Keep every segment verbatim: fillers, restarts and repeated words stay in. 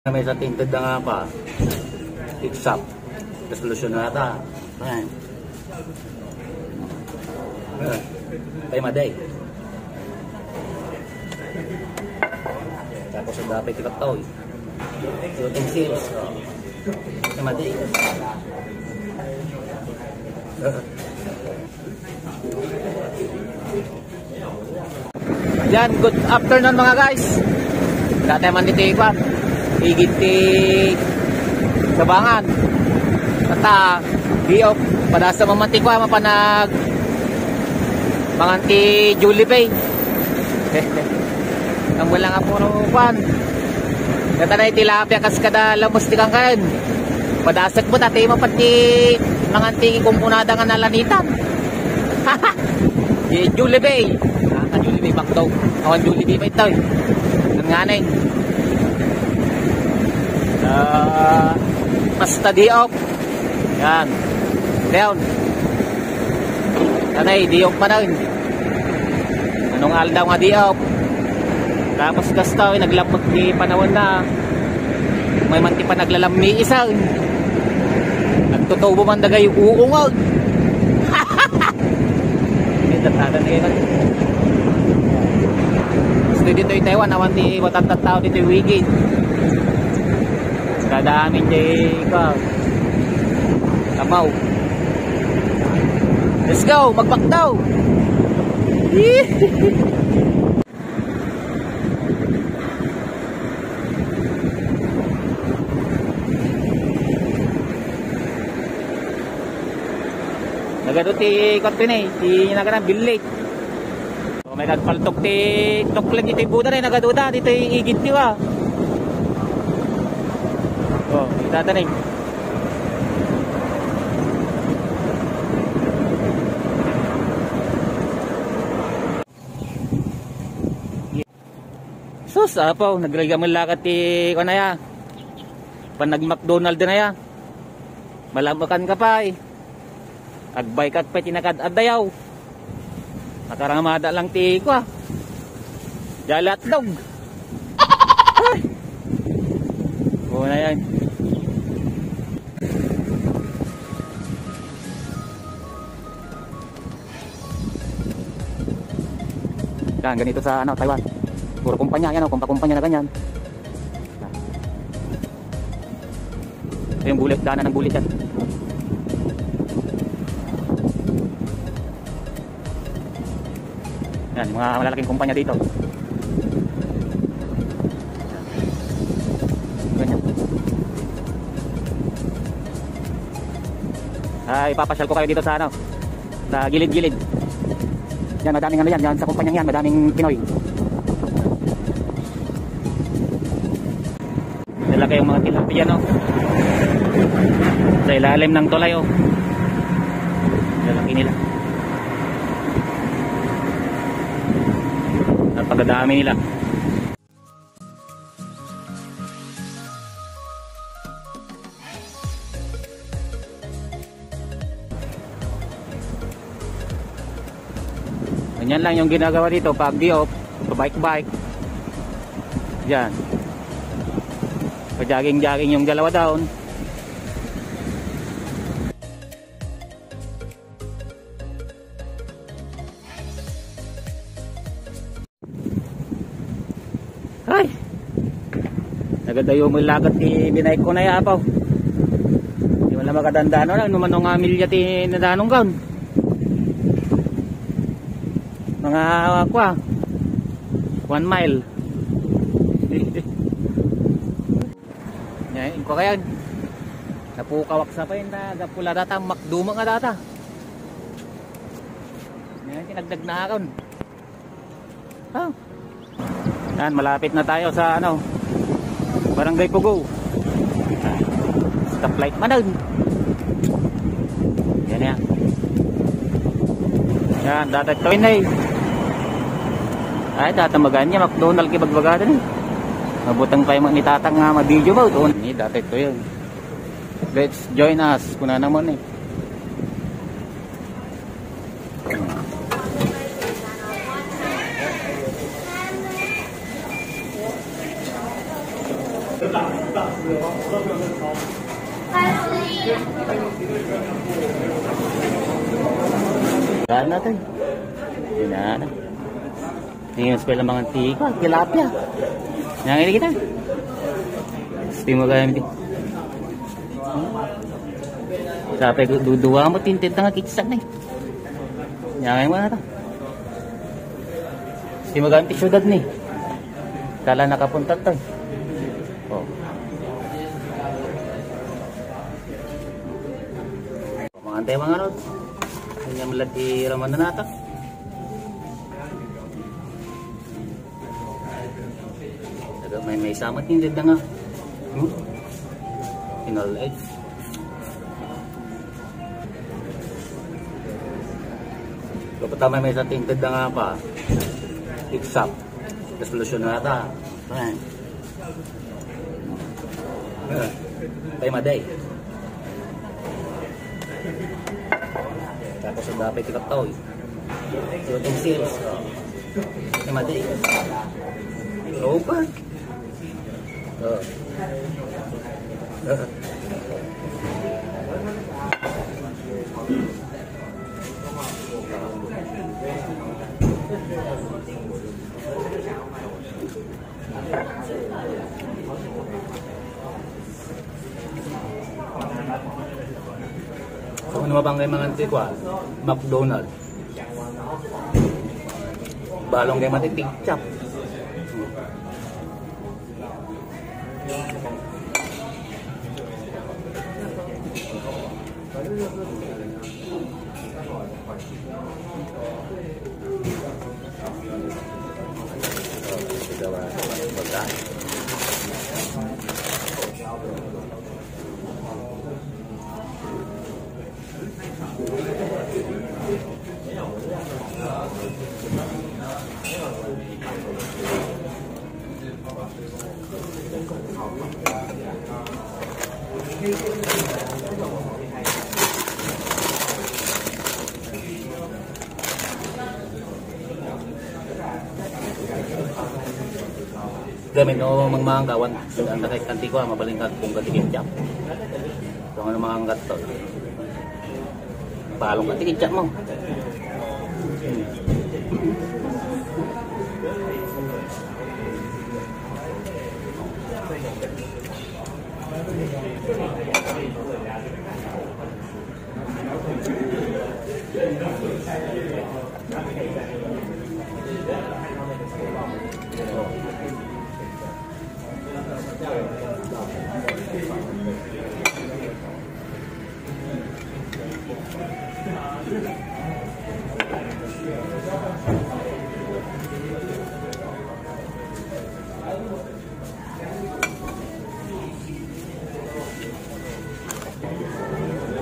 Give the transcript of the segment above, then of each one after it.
May sa tinted na nga pa. Fix up. Resolution na ata. Ayan. Ah, time a day. Tapos ang dapat ikataw. Utensils. Time a day. Yan, good afternoon, mga guys. Dati man dito iba. Igit ti Sabangan. Kata, di ok. Padasa mamantikwa, mapanag mangan ti Jollibee. Ang wala nga puro kwan. Kata na iti lapya kas kada lamos ti kangkaren. Padasek mo, tati mo pati mangan ti kumkunada nga nalanitan. Di Jollibee. Ah, ka Jollibee, bakto. Awan Jollibee pa ito eh. Ang nganay. Ah, basta di ok. Yan. Down. Tanay, di ok pa na. Anong aldaw nga di ok? Tapos kasta, eh, naglapag ti panawan na. May man ti panaglalammi isa. Nagtutubo man dagay uungaw. May tatada na yun. Gusto dito yung Taiwan, awan ti watat tao dito yung wigid. Kada amin di ka. Kamaw. Let's go, magbaktaw. Nagado ti kuwan ni, ti nagana billit. So, may nagpaltok ti tukling iti buda na, nagaduda, dito igid ti wa. Oh, kita ta ni. Sus, apaw, nagrayga man lakat ti, kuwan aya. Pan nag-McDonald na ya. Malamukan ka pa eh. Agbay ka pa tinakad adayaw. Nakaramada lang ti kwa. Jala atlog. Ay. Oo na yan. Yan, ganito sa ano, Taiwan. Puro kumpanya, yan o, kumpa-kumpanya na ganyan. Ito yung bullet, daanan ng bullet yan. Yan, yung mga malalaking kumpanya dito. Ganyan. Ay, ipapasyal ko kayo dito sa ano, sa gilid-gilid. Yan, madaming ano yan, yan sa kumpanyang yan, madaming Pinoy. Lalaki yung mga tilapia, no? Sa ilalim ng tulay, oh. Lalaki nila. Napakadami nila. Ganyan lang yung ginagawa dito pag di off, pa-bike-bike. Yan. Pa-jogging-jogging yung dalawa doon. Ay! Nagadayo mo lagat ti binay ko na yapaw. Di wala makadandano na, numano nga milya ti nadanong gaon. Mga, kwa, one mile. Nya, inko kayan. Napukawak sa pa yun na gapula data, makduma nga data. Yan, tinagdag na akon. Ah. Yan, malapit na tayo sa ano, Barangay Pugo. Stoplight manan. Yan yan. Yan, dati ito yun eh. Ay, tatamagan niya, McDonald kibagbaga din eh. Mabutang pa yung ni tatang nga ma-video ba? Doon. Ni dati ito yun. Let's join us. Kuna naman eh. Saan natin? Yan na. Tingnan sa pala mga tika, tilapia. Yan, ini kita. Gusto mo kaya, hindi? Sa pa, duduwa mo, tinted na nga kitsa na eh. Yan, mo na to. Gusto mo kaya, ti syudad ni. Kala nakapunta to eh. Oh. Mga antay, mga lods. Kanya malati raman na nata. Daga may, may samat yung dada nga. Hmm? Kinal-, eh. Kapag tama may sa tinted na nga pa, it's up. Resolution na ata. Ayan. Kay Maday. Tapos ang dapay ti Kaptaw. Shooting sales. Kay Maday. Robert. Oh. Kung ano mabang kay mga antik, ah, McDonald. Balong kay mati ketchup. Gamin o mangmanggawan, ang takay kanti ko, ah, mabalin ka kung gatigin siya. Kung ano mga anggat to. Palong ka, tikitsa mo.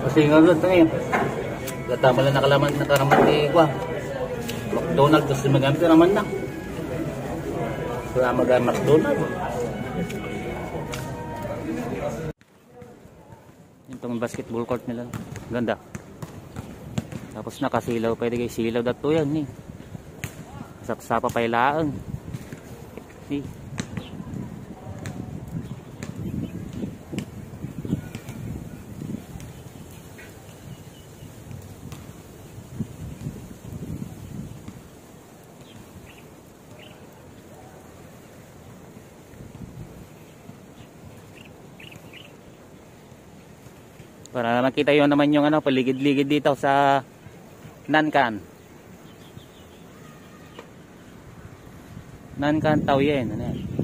Kasi nga ulit, eh. Latama lang nakalaman, nakaraman ni Kwa. McDonald, gusto magamit naman na. Wala magamit McDonald. Itong basketball court nila. Ganda. Tapos nakasilaw pa, di kay silaw dato yan, eh. Sapsapa pa ilaang. Eh. Para makita yo naman yung ano, paligid-ligid dito sa Nankan. Nankan Taoyuan, ano yan?